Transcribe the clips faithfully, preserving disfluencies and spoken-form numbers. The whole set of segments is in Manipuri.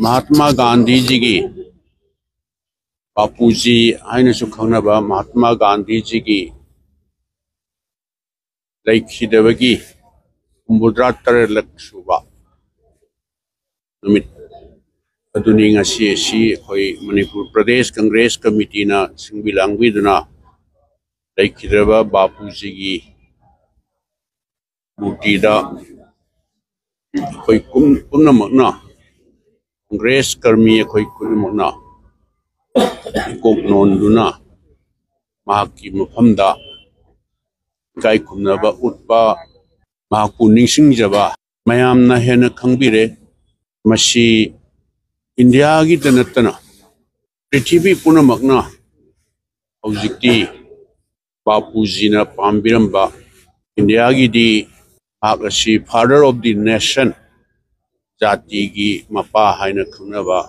ꯃꯍꯥꯠꯃꯥ ꯒꯥꯟꯙꯤꯖꯤꯒꯤ, ꯕꯥꯄꯨꯖꯤ ꯍꯥꯏꯅꯁꯨ ꯈꯪꯅꯕ ꯃꯍꯥꯠꯃꯥ ꯒꯥꯟꯙꯤꯖꯤꯒꯤ ꯂꯩꯈꯤꯗꯕꯒꯤ ꯍꯨꯝꯐꯨꯇꯔꯥ ꯇꯔꯦꯠꯂꯛ ꯁꯨꯕ ꯅꯨꯃꯤꯠ ꯑꯗꯨꯅꯤ ꯉꯁꯤ ꯑꯁꯤ꯫ ꯑꯩꯈꯣꯏ ꯃꯅꯤꯄꯨꯔ ꯄ꯭ꯔꯗꯦꯁ ꯀꯪꯒ꯭ꯔꯦꯁ ꯀꯃꯤꯇꯤꯅ ꯁꯤꯟꯕꯤ ꯂꯥꯡꯕꯤꯗꯨꯅ ꯂꯩꯈꯤꯗ꯭ꯔꯕ ꯕꯥꯄꯨꯖꯤꯒꯤ ꯃꯨꯔꯇꯤꯗ ꯑꯩꯈꯣꯏ ꯄꯨꯝꯅꯃꯛꯅ, ꯀꯪꯒ꯭ꯔꯦꯁ ꯀꯔꯃꯤ ꯑꯩꯈꯣꯏ ꯄꯨꯝꯅꯃꯛꯅ ꯏꯀꯣꯛ ꯅꯣꯟꯗꯨꯅ ꯃꯍꯥꯛꯀꯤ ꯃꯐꯝꯗ ꯏꯀꯥꯏ ꯈꯨꯝꯅꯕ ꯎꯠꯄ, ꯃꯍꯥꯛꯄꯨ ꯅꯤꯡꯁꯤꯡꯖꯕ ꯃꯌꯥꯝꯅ ꯍꯦꯟꯅ ꯈꯪꯕꯤꯔꯦ꯫ ꯃꯁꯤ ꯏꯟꯗꯤꯌꯥꯒꯤꯗ ꯅꯠꯇꯅ ꯄ꯭ꯔꯤꯊꯤꯕꯤ ꯄꯨꯝꯅꯃꯛꯅ ꯍꯧꯖꯤꯛꯇꯤ ꯕꯥꯄꯨꯖꯤꯅ ꯄꯥꯝꯕꯤꯔꯝꯕ ꯏꯟꯗꯤꯌꯥꯒꯤꯗꯤ ꯃꯍꯥꯛ ꯑꯁꯤ Father of the Nation, ꯖꯥꯇꯤꯒꯤ ꯃꯄꯥ ꯍꯥꯏꯅ ꯈꯪꯅꯕ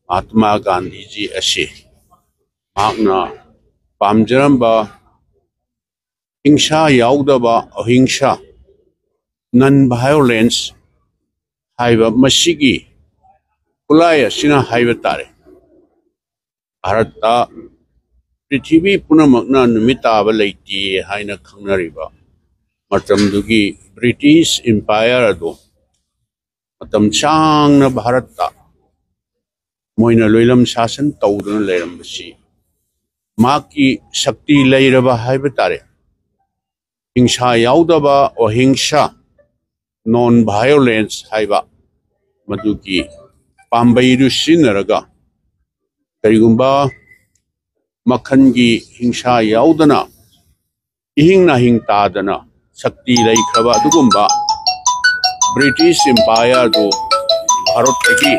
ꯃꯍꯥꯇꯃꯥ ꯒꯥꯟꯙꯤꯖꯤ ꯑꯁꯤ ꯃꯍꯥꯛꯅ ꯄꯥꯝꯖꯔꯝꯕ ꯍꯤꯡꯁꯥ ꯌꯥꯎꯗꯕ, ꯑꯍꯤꯡꯁꯥ, non violence ꯍꯥꯏꯕ ꯃꯁꯤꯒꯤ ꯈꯨꯠꯂꯥꯏ ꯑꯁꯤꯅ ꯍꯥꯏꯕ ꯇꯥꯔꯦ꯫ ꯚꯥꯔꯠꯇ ꯄ꯭ꯔꯤꯊꯤꯕꯤ ꯄꯨꯝꯅꯃꯛꯅ ꯅꯨꯃꯤꯠ ꯇꯥꯕ ꯂꯩꯇꯦ ꯍꯥꯏꯅ ꯈꯪꯅꯔꯤꯕ ꯃꯇꯝꯗꯨꯒꯤ ꯕ꯭ꯔꯤꯇꯤꯁ ꯏꯝꯄꯥꯌꯔ ꯑꯗꯨ ꯃꯇꯝ ꯁꯥꯡꯅ ꯚꯥꯔꯠꯇ ꯃꯣꯏꯅ ꯂꯣꯏꯂꯝ ꯁꯥꯁꯟ ꯇꯧꯗꯨꯅ ꯂꯩꯔꯝꯕꯁꯤ ꯃꯍꯥꯛꯀꯤ ꯁꯛꯇꯤ ꯂꯩꯔꯕ ꯍꯥꯏꯕ ꯇꯥꯔꯦ꯫ ꯍꯤꯡꯁꯥ ꯌꯥꯎꯗꯕ, ꯑꯍꯤꯡꯁꯥ, non violence ꯍꯥꯏꯕ ꯃꯗꯨꯒꯤ ꯄꯥꯝꯕꯩꯗꯨ ꯁꯤꯖꯤꯟꯅꯔꯒ ꯀꯔꯤꯒꯨꯝꯕ ꯃꯈꯜꯒꯤ ꯍꯤꯡꯁꯥ ꯌꯥꯎꯗꯅ ꯏꯍꯤꯡ ꯅꯥꯍꯤꯡ ꯇꯥꯗꯅ ꯁꯛꯇꯤ ꯂꯩꯈ꯭ꯔꯕ ꯑꯗꯨꯒꯨꯝꯕ ꯕ꯭ꯔꯤꯇꯤꯁ ꯏꯝꯄꯥꯌꯔꯗꯨ ꯚꯥꯔꯠꯇꯒꯤ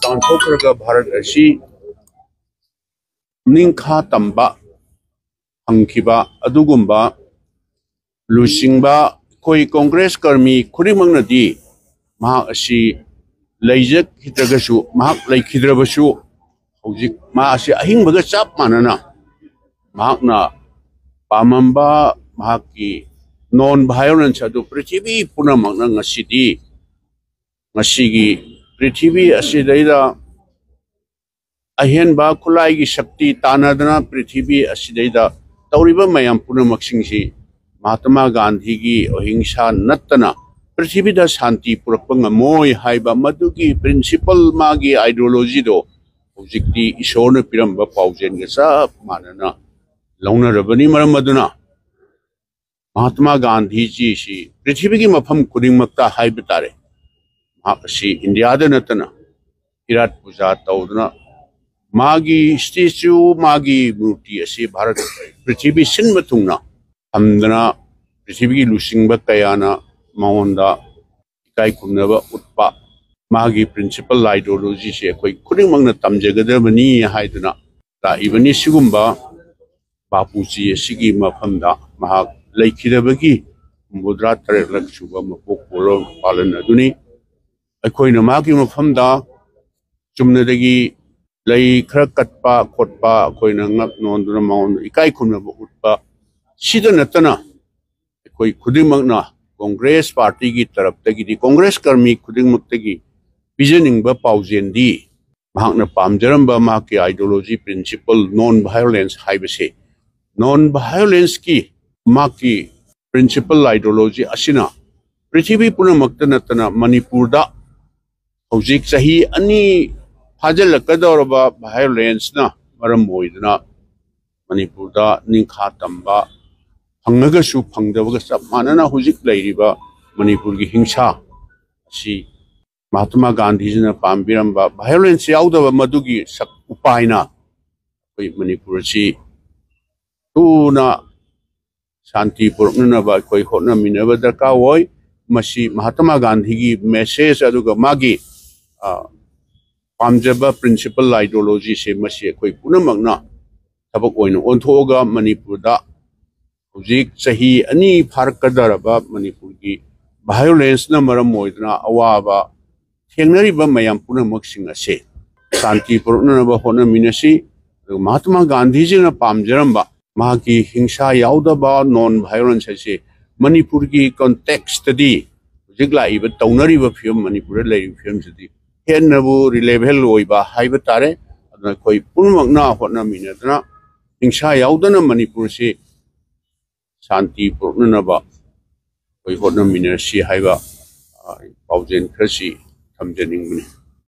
ꯇꯥꯟꯊꯣꯛꯈ꯭ꯔꯒ ꯚꯥꯔꯠ ꯑꯁꯤ ꯅꯤꯡꯈꯥ ꯇꯝꯕ ꯐꯪꯈꯤꯕ ꯑꯗꯨꯒꯨꯝꯕ ꯂꯨꯆꯤꯡꯕ ꯑꯩꯈꯣꯏ ꯀꯣꯡꯒ꯭ꯔꯦꯁ ꯀꯔꯃꯤ ꯈꯨꯗꯤꯡꯃꯛꯅꯗꯤ ꯃꯍꯥꯛ ꯑꯁꯤ ꯂꯩꯖꯈꯤꯗ꯭ꯔꯒꯁꯨ, ꯃꯍꯥꯛ ꯂꯩꯈꯤꯗ꯭ꯔꯕꯁꯨ, ꯍꯧꯖꯤꯛ ꯃꯍꯥꯛ ꯑꯁꯤ ꯑꯍꯤꯡꯕꯒ ꯆꯞ ꯃꯥꯟꯅꯅ ꯃꯍꯥꯛꯅ ꯄꯥꯝꯃꯝꯕ, ꯃꯍꯥꯛꯀꯤ non violence ꯑꯗꯨ ꯄ꯭ꯔꯤꯊꯤꯕꯤ ꯄꯨꯝꯅꯃꯛꯅ ꯉꯁꯤꯗꯤ, ꯉꯁꯤꯒꯤ ꯄ꯭ꯔꯤꯊꯤꯕꯤ ꯑꯁꯤꯗꯩꯗ ꯑꯍꯦꯟꯕ ꯈꯨꯠꯂꯥꯏꯒꯤ ꯁꯛꯇꯤ ꯇꯥꯟꯅꯗꯅ ꯄ꯭ꯔꯤꯊꯤꯕꯤ ꯑꯁꯤꯗꯩꯗ ꯇꯧꯔꯤꯕ ꯃꯌꯥꯝ ꯄꯨꯝꯅꯃꯛꯁꯤꯡꯁꯤ ꯃꯍꯥꯇꯃꯥ ꯒꯥꯟꯙꯤꯒꯤ ꯑꯍꯤꯡꯁꯥ ꯅꯠꯇꯅ ꯄ꯭ꯔꯤꯊꯤꯕꯤꯗ ꯁꯥꯟꯇꯤ ꯄꯨꯔꯛꯄ ꯉꯝꯃꯣꯏ ꯍꯥꯏꯕ ꯃꯗꯨꯒꯤ principle, ꯃꯥꯒꯤ ideologyꯗꯣ ꯍꯧꯖꯤꯛꯇꯤ ꯏꯁꯣꯔꯅ ꯄꯤꯔꯝꯕ ꯄꯥꯎꯖꯦꯜꯒ ꯆꯞ ꯃꯥꯟꯅꯅ ꯂꯧꯅꯔꯕꯅꯤ꯫ ꯃꯔꯝ ꯑꯗꯨꯅ ꯃꯍꯥꯇꯃꯥ ꯒꯥꯟꯙꯤꯖꯤꯁꯤ ꯄ꯭ꯔꯤꯊꯤꯕꯤꯒꯤ ꯃꯐꯝ ꯈꯨꯗꯤꯡꯃꯛꯇ ꯍꯥꯏꯕ ꯇꯥꯔꯦ, ꯃꯍꯥꯛ ꯑꯁꯤ ꯏꯟꯗꯤꯌꯥꯗ ꯅꯠꯇꯅ ꯏꯔꯥꯠ ꯄꯨꯖꯥ ꯇꯧꯗꯨꯅ ꯃꯥꯒꯤ statue, ꯃꯥꯒꯤ ꯃꯨꯔꯇꯤ ꯑꯁꯤ ꯚꯥꯔꯠ, ꯄ꯭ꯔꯤꯊꯤꯕꯤ ꯁꯤꯟꯕ ꯊꯨꯡꯅ ꯊꯝꯗꯅ ꯄ꯭ꯔꯤꯊꯤꯕꯤꯒꯤ ꯂꯨꯆꯤꯡꯕ ꯀꯌꯥꯅ ꯃꯉꯣꯟꯗ ꯏꯀꯥꯏ ꯈꯨꯝꯅꯕ ꯎꯠꯄ, ꯃꯥꯒꯤ principle ideologyꯁꯦ ꯑꯩꯈꯣꯏ ꯈꯨꯗꯤꯡꯃꯛꯅ ꯇꯝꯖꯒꯗꯕꯅꯤ ꯍꯥꯏꯗꯨꯅ ꯂꯥꯛꯏꯕꯅꯤ꯫ ꯁꯤꯒꯨꯝꯕ ꯕꯥꯄꯨꯖꯤ ꯑꯁꯤꯒꯤ ꯃꯐꯝꯗ ꯃꯍꯥꯛ ꯂꯩꯈꯤꯗꯕꯒꯤ ꯍꯨꯝꯐꯨꯇꯔꯥ ꯇꯔꯦꯠꯂꯛ ꯁꯨꯕ ꯃꯄꯣꯛ ꯄꯣꯂꯣ ꯄꯥꯂꯟ ꯑꯗꯨꯅꯤ꯫ ꯑꯩꯈꯣꯏꯅ ꯃꯥꯒꯤ ꯃꯐꯝꯗ ꯆꯨꯝꯅꯗꯒꯤ ꯂꯩ ꯈꯔ ꯀꯠꯄ ꯈꯣꯠꯄ, ꯑꯩꯈꯣꯏꯅ ꯉꯛ ꯅꯣꯟꯗꯨꯅ ꯃꯉꯣꯟꯗ ꯏꯀꯥꯏ ꯈꯨꯝꯅꯕ ꯎꯠꯄ, ꯁꯤꯗ ꯅꯠꯇꯅ ꯑꯩꯈꯣꯏ ꯈꯨꯗꯤꯡꯃꯛꯅ ꯀꯣꯡꯒ꯭ꯔꯦꯁ ꯄꯥꯔꯇꯤꯒꯤ ꯇꯔꯞꯇꯒꯤꯗꯤ, ꯀꯣꯡꯒ꯭ꯔꯦꯁ ꯀꯔꯃꯤ ꯈꯨꯗꯤꯡꯃꯛꯇꯒꯤ ꯄꯤꯖꯅꯤꯡꯕ ꯄꯥꯎꯖꯦꯜꯗꯤ ꯃꯍꯥꯛꯅ ꯄꯥꯝꯖꯔꯝꯕ ꯃꯍꯥꯛꯀꯤ ideology, principle, non violence ꯍꯥꯏꯕꯁꯦ, non violenceꯀꯤ ꯃꯍꯥꯛꯀꯤ principle ideology ꯑꯁꯤꯅ ꯄ꯭ꯔꯤꯊꯤꯕꯤ ꯄꯨꯝꯅꯃꯛꯇ ꯅꯠꯇꯅ ꯃꯅꯤꯄꯨꯔꯗ ꯍꯧꯖꯤꯛ ꯆꯍꯤ ꯑꯅꯤ ꯐꯥꯖꯤꯜꯂꯛꯀꯗꯧꯔꯕ violenceꯅ ꯃꯔꯝ ꯑꯣꯏꯗꯨꯅ ꯃꯅꯤꯄꯨꯔꯗ ꯅꯤꯡꯈꯥ ꯇꯝꯕ ꯐꯪꯉꯒꯁꯨ ꯐꯪꯗꯕꯒ ꯆꯞ ꯃꯥꯟꯅꯅ ꯍꯧꯖꯤꯛ ꯂꯩꯔꯤꯕ ꯃꯅꯤꯄꯨꯔꯒꯤ ꯍꯤꯡꯁꯥ ꯑꯁꯤ ꯃꯍꯥꯇꯃꯥ ꯒꯥꯟꯙꯤꯖꯤꯅ ꯄꯥꯝꯕꯤꯔꯝꯕ violence ꯌꯥꯎꯗꯕ ꯃꯗꯨꯒꯤ ꯁꯛ ꯎꯄꯥꯏꯅ ꯑꯩꯈꯣꯏ ꯃꯅꯤꯄꯨꯔ ꯑꯁꯤ ꯊꯨꯅ ꯁꯥꯟꯇꯤ ꯄꯨꯔꯛꯅꯅꯕ ꯑꯩꯈꯣꯏ ꯍꯣꯠꯅꯃꯤꯟꯅꯕ ꯗꯔꯀꯥꯔ ꯑꯣꯏ꯫ ꯃꯁꯤ ꯃꯍꯥꯇꯃꯥ ꯒꯥꯟꯙꯤꯒꯤ message ꯑꯗꯨꯒ ꯃꯥꯒꯤ, ꯑ, ꯄꯥꯝꯖꯕ principle ideologyꯁꯦ ꯃꯁꯤ ꯑꯩꯈꯣꯏ ꯄꯨꯝꯅꯃꯛꯅ ꯊꯕꯛ ꯑꯣꯏꯅ ꯑꯣꯟꯊꯣꯛꯑꯒ ꯃꯅꯤꯄꯨꯔꯗ ꯍꯧꯖꯤꯛ ꯆꯍꯤ ꯑꯅꯤ ꯐꯥꯔꯛꯀꯗꯧꯔꯕ ꯃꯅꯤꯄꯨꯔꯒꯤ violenceꯅ ꯃꯔꯝ ꯑꯣꯏꯗꯨꯅ ꯑꯋꯥꯕ ꯊꯦꯡꯅꯔꯤꯕ ꯃꯌꯥꯝ ꯄꯨꯝꯅꯃꯛꯁꯤꯡ ꯑꯁꯦ ꯁꯥꯟꯇꯤ ꯄꯨꯔꯛꯅꯅꯕ ꯍꯣꯠꯅꯃꯤꯟꯅꯁꯤ꯫ ꯑꯗꯨꯒ ꯃꯍꯥꯇꯃꯥ ꯒꯥꯟꯙꯤꯖꯤꯅ ꯄꯥꯝꯖꯔꯝꯕ ꯃꯍꯥꯛꯀꯤ ꯍꯤꯡꯁꯥ ꯌꯥꯎꯗꯕ non violence ꯑꯁꯤ ꯃꯅꯤꯄꯨꯔꯒꯤ ꯀꯣꯟꯇꯦꯛꯁꯇꯗꯤ ꯍꯧꯖꯤꯛ ꯂꯥꯛꯏꯕ, ꯇꯧꯅꯔꯤꯕ ꯐꯤꯕꯝ, ꯃꯅꯤꯄꯨꯔꯗ ꯂꯩꯔꯤꯕ ꯐꯤꯕꯝꯁꯤꯗꯤ ꯍꯦꯟꯅꯕꯨ ꯔꯤꯂꯦꯕꯜ ꯑꯣꯏꯕ ꯍꯥꯏꯕ ꯇꯥꯔꯦ꯫ ꯑꯗꯨꯅ ꯑꯩꯈꯣꯏ ꯄꯨꯝꯅꯃꯛꯅ ꯍꯣꯠꯅꯃꯤꯟꯅꯗꯅ, ꯍꯤꯡꯁꯥ ꯌꯥꯎꯗꯅ ꯃꯅꯤꯄꯨꯔꯁꯤ ꯁꯥꯟꯇꯤ ꯄꯨꯔꯛꯅꯅꯕ ꯑꯩꯈꯣꯏ ꯍꯣꯠꯅꯃꯤꯟꯅꯔꯁꯤ ꯍꯥꯏꯕ, ꯑ, ꯄꯥꯎꯖꯦꯜ ꯈꯔꯁꯤ ꯊꯝꯖꯅꯤꯡꯕꯅꯤ꯫